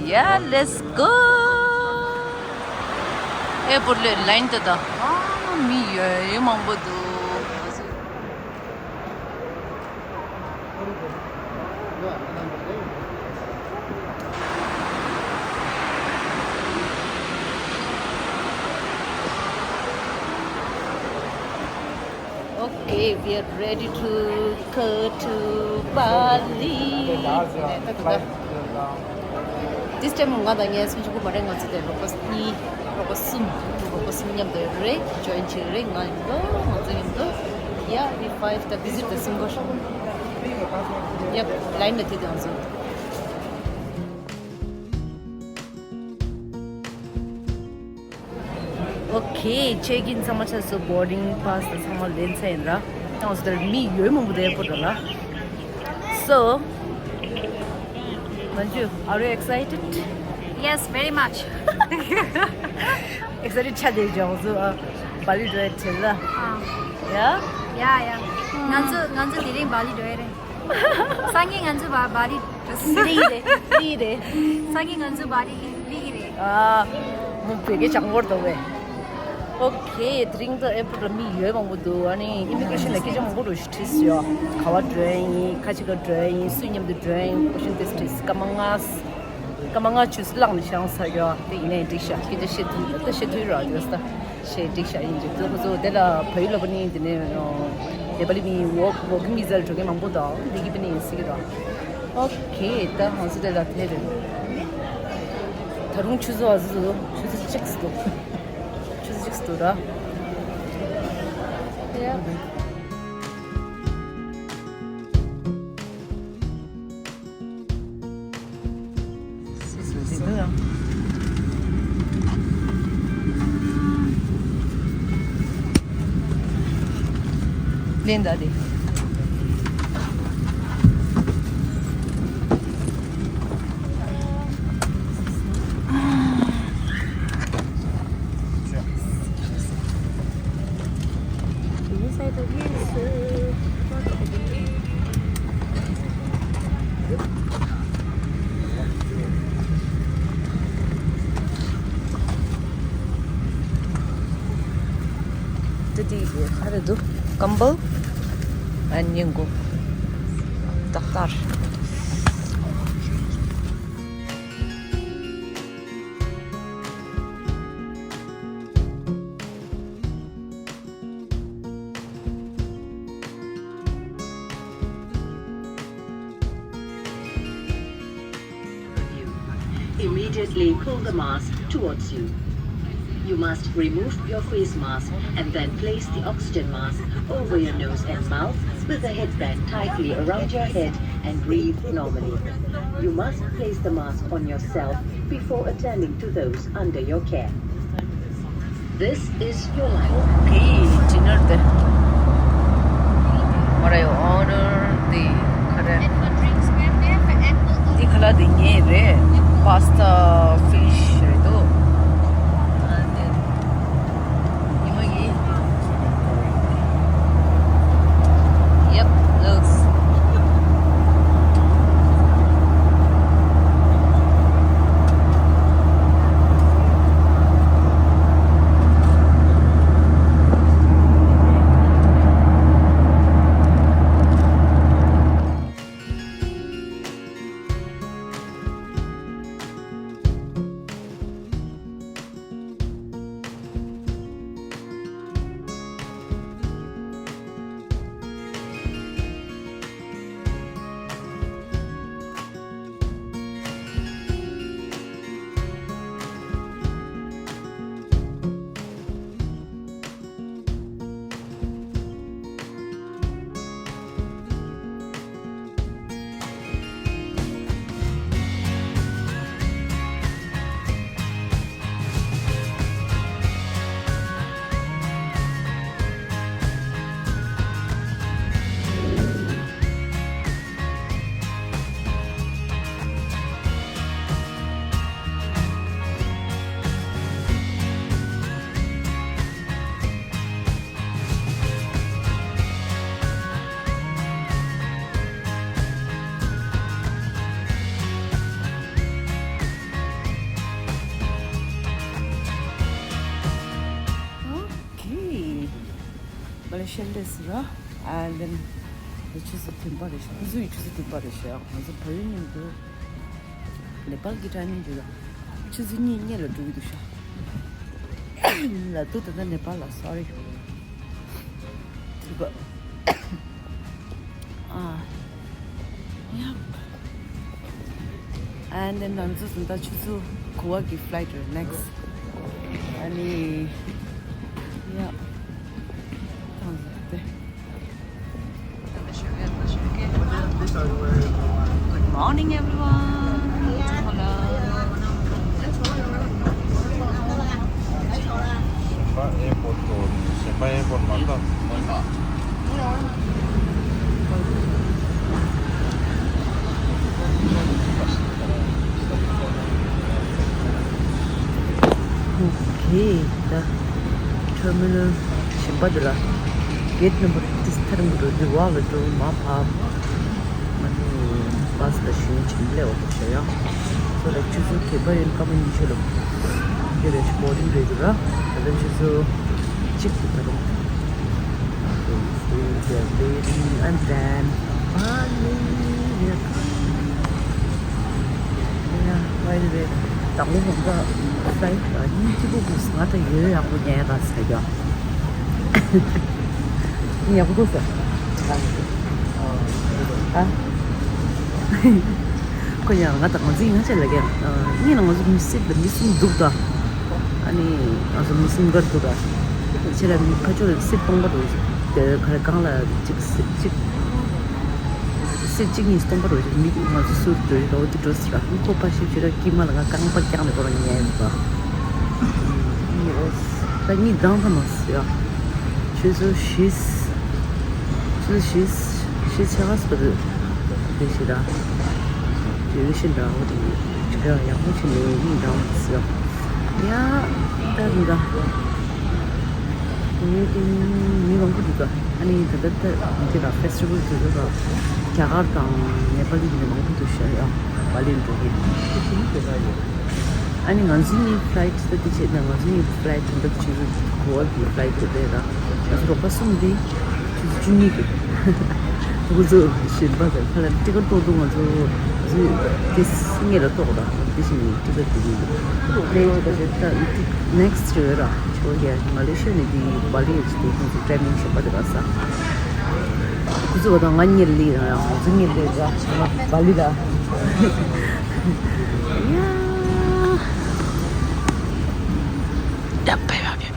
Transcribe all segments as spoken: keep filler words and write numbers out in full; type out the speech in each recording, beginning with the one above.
Yeah, let's go. Airport ལ་ལའིན་དེ་ད། ཨ། མི་ཡོད་ཡོད་མང་པོ་འདུག Okay, we are ready to go to Bali. This time ང་དང་ངའི་སུམ་ཅུ་པོ་མ་རེད། ང་ཚོ་དེ་རོགས་པ་གཉིས། རོགས་པ་གསུམ། རོགས་པ་གསུམ་མཉམ་དུ་རེད། join བྱེད་རེད། ང་མཉམ་དུ། ང་ཚོ་མཉམ་དུ། Yeah, we five the visit the Singapore. Yep, ལའིན་ལ་དེ་དང་ཚོ། Okay, check in ཚང་མ་ཆགས་སོང་། boarding pass དང་ཚང་མ་ལེན་ཚར་ཡིན་ར། ཡང་སོ་དེར་མི་ཡོད་མང་པོ་འདུག airport ལ། So, མན་ཇུ, are you excited? Yes, very much. Excited ཆགས་བསྡད་ཀྱང་སོ། ཨ། བ་ལི་འགྲོ་ཡ་བྱེད་ལ། ཨ། Yeah? Yeah, yeah. ང་ཚོ་ང་ཚོ་དེ་རིང་བ་ལི་འགྲོ་ཡ་རེད། སང་ཉིན་ང་ཚོ་བ་བ་ལི་འགྲོ་སྲིད་རེད། རེད་རེད། སང་ཉིན་ང་ཚོ་བ་ལི་སླེབས་ཀྱི་རེད། ཨ། མོ་བོད་སྐད་སྦྱང་བར་འདུག་བས། Okay, དེ་རིང་ད་airport ལ་མི་ཡོད་མང་པོ་འདུག་ཨ་ནི་immigration ལ་སྐད་ཆ་མང་པོ་རུ་ཞིག་དྲིས་ཡོད། ག་བ་འགྲོ་ཡ་ཡིན། ཁ་ཅིག་ག་འགྲོ་ཡ་ཡིན། སུ་མཉམ་དུ་འགྲོ་ཡ་ཡིན། question དེ་དྲིས། སྐར་མ་ལྔ། སྐར་མ་ལྔ་བཅུ་བླངས་ནས་བཞག་ཚར་ཡོད། དེ་ཡིན་ནའི་འགྲིག་ཤག་སྐད་ཆ་བཤད་དུས་ད་བཤད་དུས་ར་ཡོད་ས། ཞེས་འགྲིག་ཤག་ཡིན་གྱི་འདུག་ཁོ་ཚོ་དེ་ལ་བལ་ཡུལ་ལ་བ་ནི་དེ་ནས་ནེ་པ་ལི་མི་work working visa ལ་འགྲོ་མཁན་མང་པོ་འདུག་འདི་གི་བ་ནི་ཡིན་སྲིད་ཀྱི་འདུག Okay, ད་ང་ཚོ་དེ་ལ་དེ་རེད། ད་རུང་ཆུ་ཚོད་ཨ་ཟུ་ཆུ་ཚོད་གཅིག་འདུག་ཆུ་ཚོད་གཅིག་འདུག་ར། Yeah. ལེན་ད་དེ། ད་དེ་ག་རེ་འདུག་ཀམ་བལ། ཨ་ནི་མགོ་ཏག་ཏག Immediately pull the mask towards you. You must remove your face mask and then place the oxygen mask over your nose and mouth with the headband tightly around your head and breathe normally. You must place the mask on yourself before attending to those under your care. This is your life. Okay, dinner དེ། What I order དེ་ག་རེ། དེ་ཁ་ལག་དེ་ངའི་རེད། pasta fish རེད་འདུག་ཉི་མ་ཡིན། Yep, looks. ཤེལ་ལེ་ཟེར་ར། And then ཆུ་ཚོད་བདུན་པ་རེད་ཤག་ཁོ་ཚོ་ཡི་ཆུ་ཚོད་བདུན་པ་རེད་ཤག་ང་ཚོ་བལ་ཡུལ་ཉིན་དུ་ནེ་པཱལ་གྱི་ཊའི་མིང་རེད་ལ། ཆུ་ཚོད་གཉིས་སྔོན་ལ་འགྲོ་གི་འདུག་ཤག་ལ་དུ་ད་ལྟ་ནེ་པཱལ་ལ་སོ་རི། ཐུག་པ། ཨ། Yep. And then ང་ཚོ་ད་ཆུ་ཚོད་དགུ་པ་གི་flight རེད་next. ཨ་ནི། Yep. Good morning, everyone. Hello. གཞན་པ་ཨེར་པོར་ཊི་དུ། གཞན་པ་ཨེར་པོར་ཊི་མ་གཏོགས། Okay, ད་ཊར་མི་ནལ་གཞན་པ་དེ་ལ་གེཊ་ནམ་བར་ཏིས་ཐར་འགྲོ་དུས་བག་ལ་འགྲོ་མ་ཕབ། ཨ་ནི་བྷ་སི་ལ་ཞུ་ཡིན་ཆེན་པོ་ལས་འོ་ཐུག་བྱ་ཡང་། སོ་ལ་ཆུ་ཚོད་བརྒྱད་པ་ཡིན་སྐར་མ་ཉི་ཤུ་ལ་ཁྱེད་རེ་ཞིག་བོར་ཌིང་རེད་འདུག་ར། ད་ལྟ་ཆུ་ཚོད་གཅིག་ཏུ་ད་རུང་། Okay, so we are waiting and then Bali, we are coming. Yeah, by the way, དང་པོ་ང་ཚོ་flight གཉིས་གཅིག་པོ་གུག་ང་ད་ཡོད་ཡག་པོ་ཉན་ཡག་ཟེར་གྱི། ཡག་པོ་འདུག་ཟེར། ཨ། ཁོ་ཡང་ང་དང་ང་ཚོའི་ང་ཅག་ལ་ཀྱང་གཉིས་ལ་ང་ཚོ་མི་སེར་ལ་མི་གསུམ་འདུག་ད། ཨ་ནི་ང་ཚོ་མི་གསུམ་འགར་འདུག་ད། ཁྱེད་ལ་མི་ཁ་ཕྱོགས་ལ་སེར་སྟོང་པ་རུ་དེ་ག་རེ་གང་ལ་གཅིག་སེར་གཅིག་སེར་གཅིག་གཉིས་སྟོང་པ་རུ་མི་ང་ཚོ་སུར་འགྲོ་ཡི་རོ་དེ་འགྲོ་སི་ར་ཁོ་པ་ཞིག་ཅི་ར་ཀི་མ་ལ་ང་རྐང་པ་བརྐྱངས་ནས་ཁོ་རང་ཉལ་ཡོད་པ། ད་གཉིས་ལྡང་ཐ་མ་སི་ཡ། ཆུ་ཚོད་བཞི། ཆུ་ཚོད་བཞི། བཞི་ཆ་ག་སི་པ་དུ། དེ་ཞིག་ར། དེ་བཞིན་ར་འོ་དེ་ཅི་ག་ཡག་པོ་ཆེ་ནས་གཉིས་ལྡང་སི་ཡ། ཡ། ད་རིང་ག་ངའི་སྟེང་མི་མང་པོ་འདུག་ག་ཨ་ནི་ད་ལྟ་ད་འདི་ལ་ཕེ་སི་ཊི་ཝལ་དུས་ཚོད་ལ་རྒྱ་གར་དང་ནེ་པ་ལི་མི་མང་པོ་འདུག་ཤག་ཡ། བ་ལི་འགྲོ་གི་ཨ་ནི་ང་ཚོ་གཉིས་ཕ་ལའིཊ་ད་འདི་བྱས་ན་ང་ཚོ་གཉིས་ཕ་ལའིཊ་ད་ལྟ་ཆུ་ཚོད་དགུ་པ་གི་ཕ་ལའིཊ་དེ་རེད་ད། ང་ཚོ་རོགས་པ་གསུམ་འདི་ཆུ་ཚོད་བཅུ་གཉིས་ཀྱི། ཁོ་ཚོ་གཞན་པ་དང་ཁ་ལ་ཊི་ཀེཊ་ཏོག་ཏོག་ང་ཚོ་ང་ཚོ་དེ་སྔས་ལ་ཏོག་དང་དེ་བཞིན་ཊི་ཀེཊ་དེ་ཡིན་འདུག་ལས་ཀྱི་ད་ཆེ་ད་ནེག་སི་ཊི་རེད་ར། ཆོ་ཡ་མ་ལེ་ཤི་ཡ་ནས་དེ་བ་ལི་ཡ་ཅི་དེ་ཁོ་ཚོ་ཊེ་རེ་ནིང་བྱེད་པ་དེ་ག་ས། ཁོ་ཚོ་བ་དང་ང་གཉིས་ལས་ར་ང་ཚོ་གཉིས་ལས་ར་ང་བ་ལི་ལ། ཡ། ཡ་བེ་བ་བེ་བེ།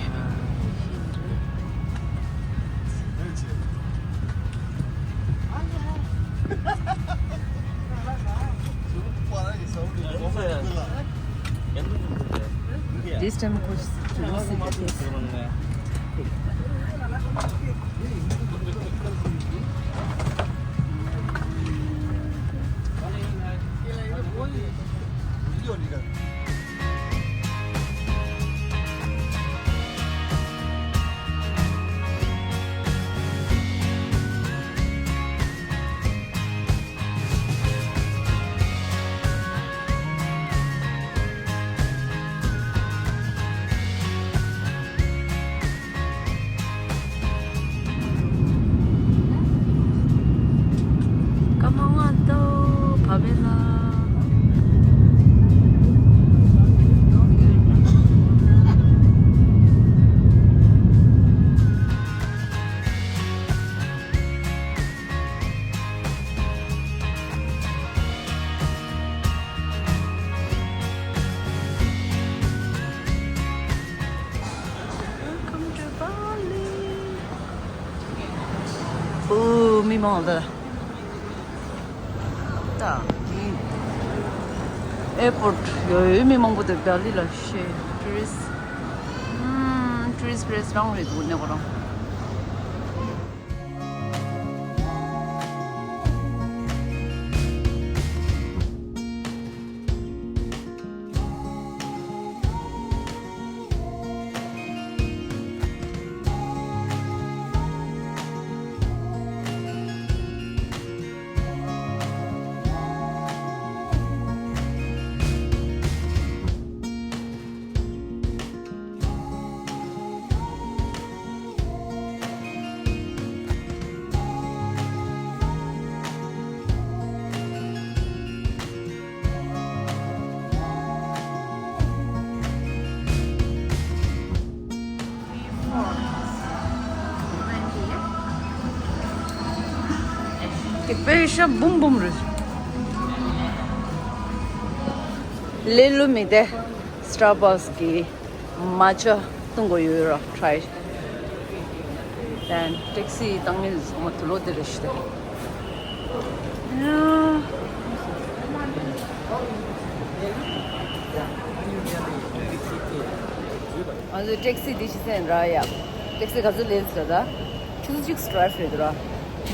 This time, of course, to visit the place. Welcome to Bali. ཨོ། མི་མང་ལ། ད་ཨེར་པོར་ཊི་ཡོད་ཡོད་མི་མང་པོ་དེ་བྷ་ལི་ལ་ཤེས་ཊུ་རི་སི་ཊི། ཨམ། ཊུ་རི་སི་ཊི་པི་ལེ་སི་རང་རེད་འདུག་གནས་སྐོར་རང་། དཔེ་ཤ་འབུམ་འབུམ་རེད། ལེ་ལུ་མི་དེ་Starbucks གི་མ་ཅ་བཏུང་དགོས་ཡོད་ར། Try. Then taxi བཏང་ངེས་ཟོ་མ་དུ་ལོ་དེ་རེད་ཤི་དེ། ང་ཚོས་ཊེག་སི་འདི་ཕྱི་སེན་ར་ཡ། ཊེག་སི་ག་ཚོད་ལེན་ཟེར་ད། ཆུ་ཚོད་གཅིག་ཌ་རའིབ་རེད་འདུག་ར།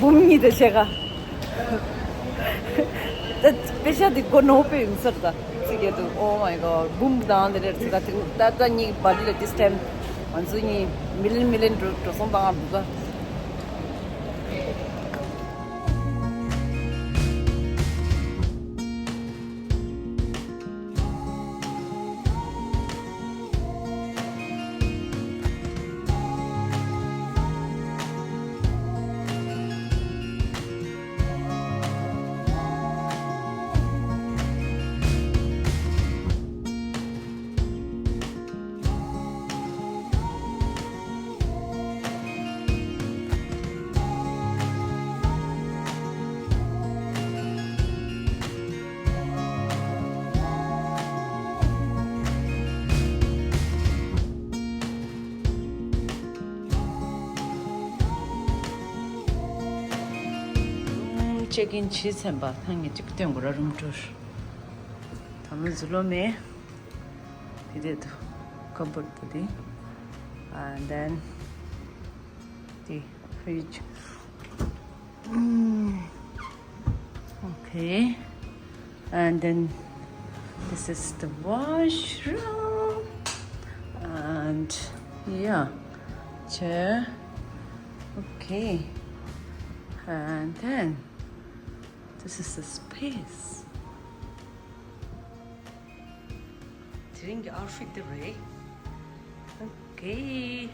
འབུམ་གཉིས་དང་ཕྱེད་ཀ། ད་པེ་ཤ་འདི་སྒོ་ནོར་པའི་ཡིན་ཟེར་ད། ཚིག་གེ་འདུག Oh my god. འབུམ་དང་དེ་རེད་ཟེར་ད། ད་ད་གཉིས་བ་ལི་ལ་this time ང་ཚོ་གཉིས་མི་ལན་མི་ལན་འགྲོ་འགྲོ་སོང་། ད་ང་འདུག་ག་རུམ་ཅེག་ཨིན་བྱས་ཚར་བ་ཐང་ངེ་གཅིག་སྟོན་དགོས་ར། རུམ་ཊུར། ད་མི་ཟུ་ལོ་མེ། དེ་དེ་དུ་ཀ་བོར་པོ་དེ། And then དེ་ཕྲིཇ། Okay. And then this is the washroom. And yeah, chair. Okay. And then this is the space. དེ་རིང་གི་ཨའུ་ཊི་ཕིཊ་དེ་རེད། Okay.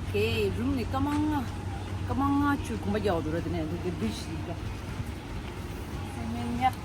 Okay, རུམ་ནི་སྐར་མ་ལྔ། སྐར་མ་ལྔ་བཅུ་གོམ་པ་རྒྱག་འདུག་ར། དེ་ནས་འདུག་གི་བི་ཆི་ལ། སེམས་ཉག་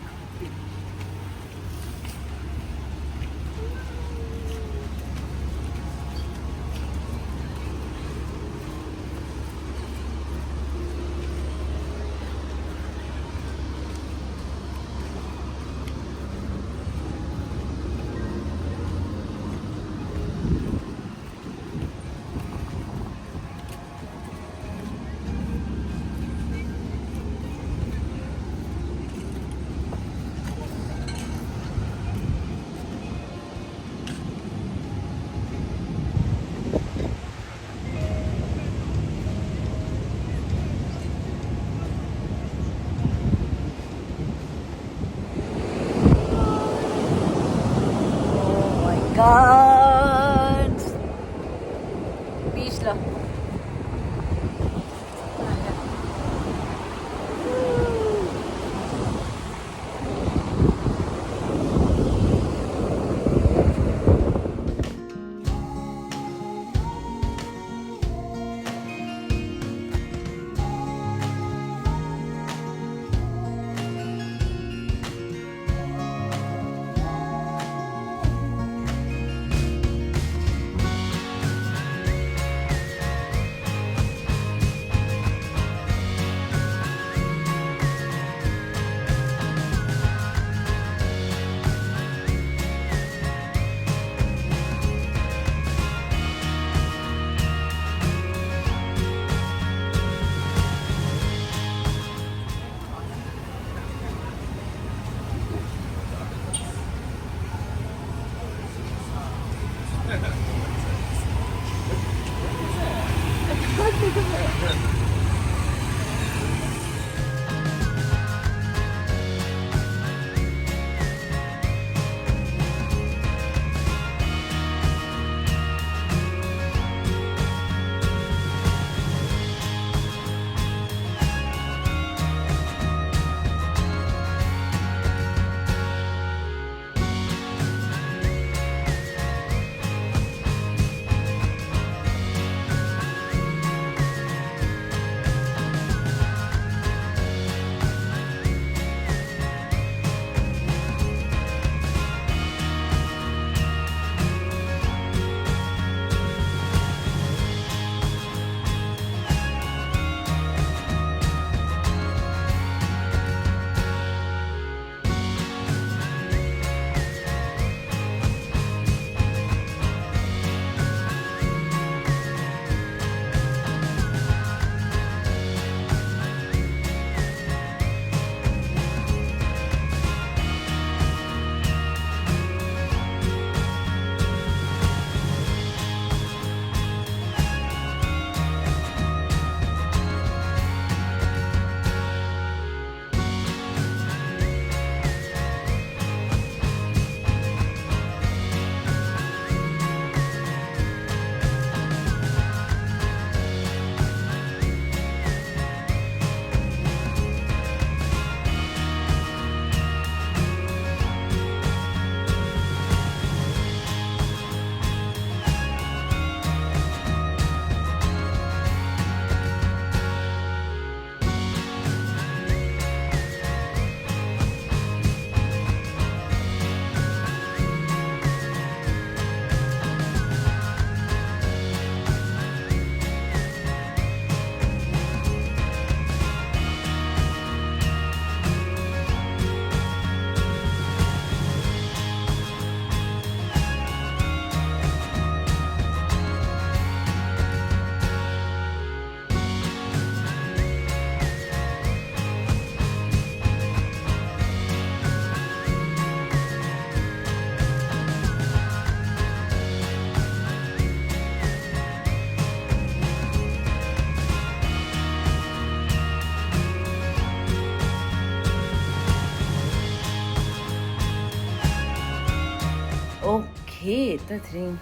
ཧེ། ད་དེ་རིང་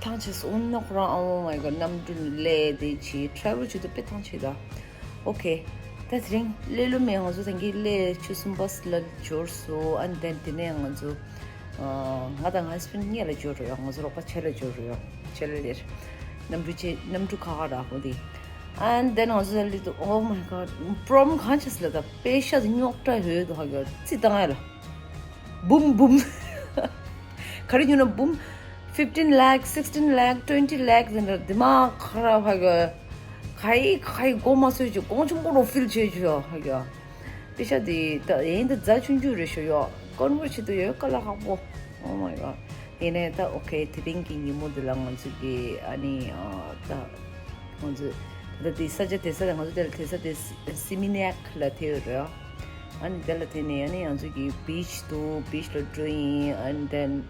ཐང་ཆད་སོང་ནོ་ཁོ་རང་། Oh my god, གནམ་གྲུ་ལས་དེ་ཆེ་travel བྱེད་དུས་དཔེ་ཐང་ཆད་ད། Okay, ད་དེ་རིང་ལས་ལོ་མེ་ང་ཚོ་དེང་གི་ལས་ཆུ་གསུམ་བྷ་སི་ལ་འབྱོར་སོང་། And then དེ་ནས་ང་ཚོ་ང་དང་ང་husband གཉིས་ལ་འབྱོར་རོགས། ང་ཚོ་རོགས་པ་ཆེ་ལ་འབྱོར་རོགས། ཆེ་ལ་ལེར་གནམ་གྲུ་ཆེ་གནམ་གྲུ་ཁ་ཁ་ར་ཧོ་དེ། And then ང་ཚོ་ལ་དུ། Oh my god, problem གང་ཆགས་ལ་ད་པེ་ཤ་དེ་རྙོག་དྲ་ཡོད་དོ། ཧ་གི་རྩི་བཏང་ཡ་ལ། བུམ་བུམ། ག་རེ་ཉོས་ན་བུམ། fifteen lakh, sixteen lakh, twenty lakh ཟེར་ན་དེ་མ་ཁ་ར་ཧ་གི། ཁ་ཡི་ཁ་ཡི་གོ་མ་སོས་ཀྱི་གོང་ཆུང་པོ་རོ་feel བྱེད་ཀྱི་ཡོད་ཧ་གི། པེ་ཤ་དེ་ད་ཡིན་ད་རྫ་ཆུང་ཆུང་རེ་ཞོ་ཡོད། convert བྱེད་དུ་ཡོད་དཀའ་ལས་ཁག་པོ། Oh my god. དེ་ནས་ད་okay དེ་རིང་གི་ཉིན་མོ་འདི་ལ་ང་ཚོ་གི་ཨ་ནི་ཨ་ད་ང་ཚོ་ད་དེ་ས་ཆ་དེ་ས་ལ་ང་ཚོ་དེ་ལ་དེ་ས་དེ་སི་མི་ནེག་ལ་དེ་ཡོད་རེད། ཨ་ནི་དེ་ལ་དེ་ནས་ཨ་ནི་ང་ཚོ་གི་beach དུ་beach ལ་འགྲོ་ཡིན། And then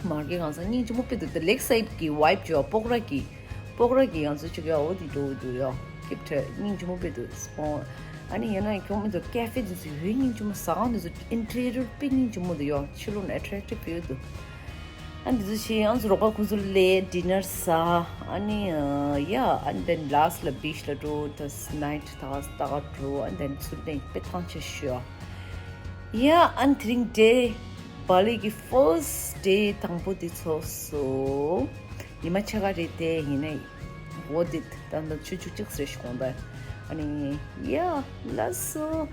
མར་གི་གང་ས་སྙིང་རྗེ་མོ་དཔེ་འདུག་ད་ལེག་སའིད་གི་vibe བྱོས། སྤོག་ར་གི་སྤོག་ར་གི་ང་ཚོ་ཅིག་ཡ་འོ་དེ་འགྲོ་འདུག་ཡ། སྐྱིད་དྲགས་སྙིང་རྗེ་མོ་དཔེ་འདུག་སྤོང་། ཨ་ནི་ཡང་ན་ཁྱོད་མི་འདུག cafe དེ་ཚོ་ཡོད་སྙིང་རྗེ་མོ། ཟ་ཁང་དེ་ཚོ་interior དཔེ་སྙིང་རྗེ་མོ་འདུག་ཡ། ཕྱི་ལོགས་ནས་attractive ཡོད་འདུག་ཨ་འདི་ཚོ་ཆེ་ཡང་ཚོ་རོགས་པ་ཁོ་ཚོ་ལས་dinner ཟ། ཨ་ནི་ཡ་and then last ལ་beach ལ་འགྲོ། ད་night ད་ད་ག་འགྲོ། And then ཚུར་ནས་དཔེ་ཐང་ཆད་ཤོ་ཡ། ཨ་ནི་དེ་རིང་day བ་ལི་གི་first day དང་པོ་དེ་ཚོགས་སོ། ཉི་མ་ཕྱེད་ཀ་རེད་དེ་ཡིན་ནའི། འོ་དེ་ད་ལྟ་ཆུ་ཆུ་གཅིག་ཟེར་ཞིག་གོང་ད། ཨ་ནི་ཡ་ལ་སོ།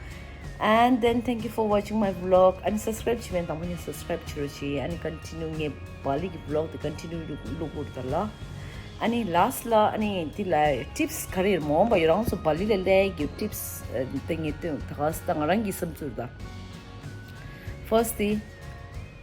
And then thank you for watching my vlog. ཨ་ནི་subscribe བྱེད་མཁན་དང་པོ་ནས་subscribe བྱེད་རོགས་བྱེད། ཨ་ནི་continue ངས་བ་ལི་གི་vlog དེ་continue བླུག་བླུག་དགོས་རེད་ད་ལ། ཨ་ནི་last ལ་ཨ་ནི་དེ་ལ་tips ག་རེ་མ་འོངས་པ་ཡོད་རང་ཚོ་བ་ལི་ལ་སླེབས་ཀྱི་tips དེ་ངས་སྟོན་ད་ག་ས་ད་ང་རང་གི་བསམ་ཚུལ་ད། First དེ།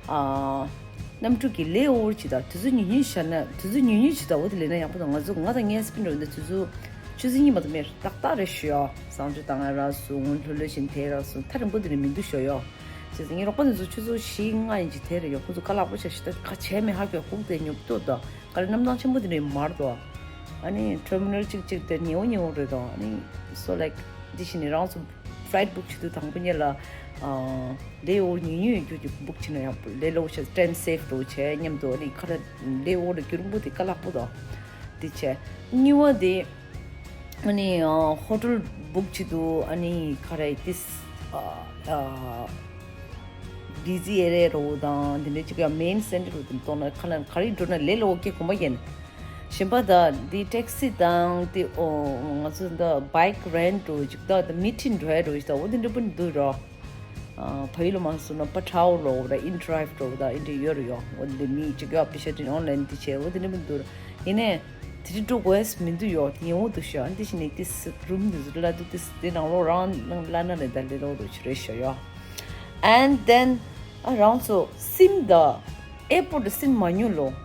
ཨ། གནམ་གྲུ་གི layover ཅིག་དང་དུས་ཚོད་ཉུང་ཉུང་བཞག་ན། དུས་ཚོད་ཉུང་ཉུང་ཅིག་དང་འོ་དེ་ལས་ན་ཡག་པོ་དང་། ང་ཚོ་ང་དང་ངའི་husband འགྲོ་འདི་དུས་ཚོད་ཆུ་ཚོད་གཉིས་མ་གཏོགས་མེད། ཏག་ཏག་རེད་ཤོ་ཡ། གསང་སྤྱོད་བཏང་ཡ་རག་སོང་། ལྷོད་ལྷོད་བཞིན་དེ་རག་སོང་། ཐག་རིང་པོ་དེ་ནས་མི་འདུག་ཤོ་ཡ། བྱས་ཙང་ངའི་རོགས་པ་འདི་ཚོ་ཆུ་ཚོད་བཞི་ལྔ་ཡིན་གྱི་དེ་རེད་ཡ། ཁོ་ཚོ་དཀའ་ལག་པོ་ཆགས་ཤི་ད་ག་བྱས་མེད་ཧ་གོ། ཁུག་དེ་ཉོབ་ཏོ་དང་ག་རེ་གནམ་ཐང་ཆེན་པོ་དེ་ནས་མར་དོ། ཨ་ནི་terminal གཅིག་གཅིག་དེ་ཉེ་བོ་ཉེ་བོ་རེད་དོ། ཨ་ནི་so like འདི་བཞིན་ནི་རང་ཚོ་flight book བྱེད་དུས་དང་པོ་ཉིད་ལ་layover ཉུང་ཉུང་ཡོད་རྒྱུ་ཅིག་book བྱེད་ན་ཡག་པོ། ལས་སླ་བོ་ཆེ། time save འགྲོ་བྱས་མཉམ་དུ། ཨ་ནི་ཁ་ར་layover ལ་རྒྱུན་རིང་པོ་དེ་དཀའ་ལག་པོ་དང་དེ་བྱས། གཉིས་པ་དེ་ཨ་ནི་hotel book བྱེད་དུས་ཨ་ནི་ཁ་ར་ཏིས་busy area རོ་དང་དེ་འདྲ་ཅིག་ཡ་main center རོ་དེ་གཏོང་ན་ཁ་ན་ག་རེ་འགྲོ་ན་ལས་སླ་བོ་སྐད་གོམ་པ་རྒྱག་ན། གཞན་པ་ད་འདི་taxi དང་དེ་ཨོ་ང་ཚོ་འདི་bike rent འགྲོ་ཅིག་ད་ད་meeting འགྲོ་ཡ་འགྲོ་ཅིག་ད་འོ་དེ་འདྲ་པོ་འདུག་རོ། ཨ་བལ་ཡུལ་ལ་མ་སོང་ན་པ་ཁྲའོ་ལོ་ར་in drive འགྲོ་ད་ཨིན་དྲི་ཡོད་རེད་ཡོ། འོ་དེ་མི་ཅིག་ཡོ་པེ་ཤ་དྲིན་online དེ་བྱས་འོ་དེ་འདྲ་པོ་འདུག་རོ། ཡིན་ནའི་དེ་འདྲ་འགྲོ་དགོས་མི་འདུག་ཡོ། ཉེ་བོ་འདུག་ཤོ། ཨ་འདི་ཞིག་ནས་དེ་room འདི་ཚོ་ལ་དུ་དེ་དེ་ནང་ལོགས་རང་ལ་ན་ནས་ད་ལས་ལོག་འགྲོ་ཅིག་རེད་ཤོ་ཡོ། And then ཨ་རང་ཚོ་sim ད་airport ལ་sim མ་ཉོ་ལོ།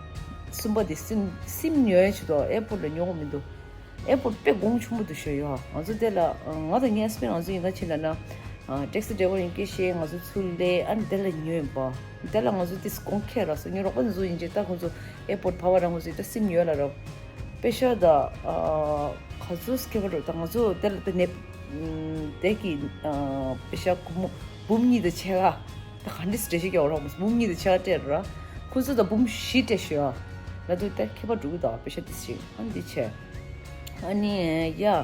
གསུམ་པ་དེ་sim sim ཉོ་ཡ་ཆེད་དུ་airport ལ་ཉོ་གི་མི་འདུག airport དཔེ་གོང་ཆུང་པོ་འདུག་ཤོ་ཡོ། ང་ཚོ་དེ་ལ་ང་དང་ངའི་husband ང་ཚོ་ཡིན་ན་ཆེ་ལ་ན་taxi driver ཡིན་སྐད་བཤད། ང་ཚོ་ཚུར་སླེབས། ཨ་ནི་དེ་ལ་ཉོས་པ་དེ་ལ་ང་ཚོ་དེ་གོང་ཁེ་ར་སོ། ངའི་རོགས་པ་ཚོ་ཡིན་ཅེ་ད་ཁོ་ཚོ་airport ཕ་བ་རང་ཁོ་ཚོ་ད་sim ཉོས་ལ་ར། པེ་ཤ་ད་ག་ཚོད་སྐྱེ་བ་རོ། ད་ང་ཚོ་དེ་ལ་ད་ནེ་དེ་གི་པེ་ཤ་གུ་མོ་འབུམ་གཉིས་དང་ཕྱེད་ཀ་ད་ག་འདྲི་སི་འགྲེལ་བཤད་རྒྱག་རོགས། འབུམ་གཉིས་དང་ཕྱེད་ཀ་སྤྲད་ར། ཁོ་ཚོ་ད་འབུམ་བཞི་སྤྲད་ཤོད་ཨ། ལ་དུ་ད་ཁྱད་པར་འགྲོ་གི་ད་པེ་ཤ་དེ་ཞིག་ཨ་འདི་བྱས། ཨ་ནི་ཡ།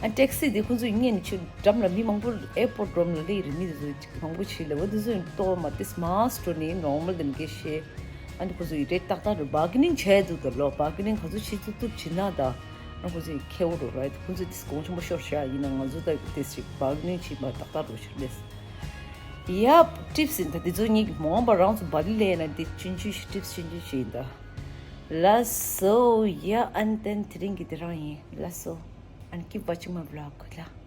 ཨ་taxi དེ་ཁོ་ཚོས་ཉན་ཆུ་འགྲམ་ལ་མི་མང་པོ་airport འགྲམ་ལ་སླེབས་རེད། མི་དེ་ཚོ་མང་པོ་ཆེ་ལ་འོ་དེ་ཚོས་ཏོ་མ་དེ་སྨ་སྤྲོ་ནི་normal དེ་མི་སྐད་བཤད། ཨ་ནི་ཁོ་ཚོ་ཡི་རེད་ཏག་ཏག་རེད། bargaining བྱས་འདུག་ད་ལོ། bargaining ག་ཚོད་བྱེད་ཐུབ་ཐུབ་བྱེད་ན་ད་ཨ་ཁོ་ཚོ་ཡི་ཁེ་བོ་རོ་རེད། ཁོ་ཚོས་དེ་གོང་ཆེན་པོ་ཤོར་བྱས་ཡིན་ན་ང་ཚོ་ད་དེ་ཞིག་bargaining བྱེད་མ་ཏག་ཏག་རོ་ཞིག་རེད། ཡབ། tips ཡིན་ད་དེ་ཚོ་ཉིད་ཀྱི་མ་འོངས་པ་རང་ཚོ་བ་ལི་ལས་ན་དེ་ཆུང་ཆུང་ཞིག་tips ཆུང་ཆུང་ཞིག་ཡིན་ད། ལགས་སོ་ཡ། ཨན་ཏན་དེ་རིང་གི་དེ་རང་ཡིན། ལགས་སོ། And keep watching my vlog. Good luck.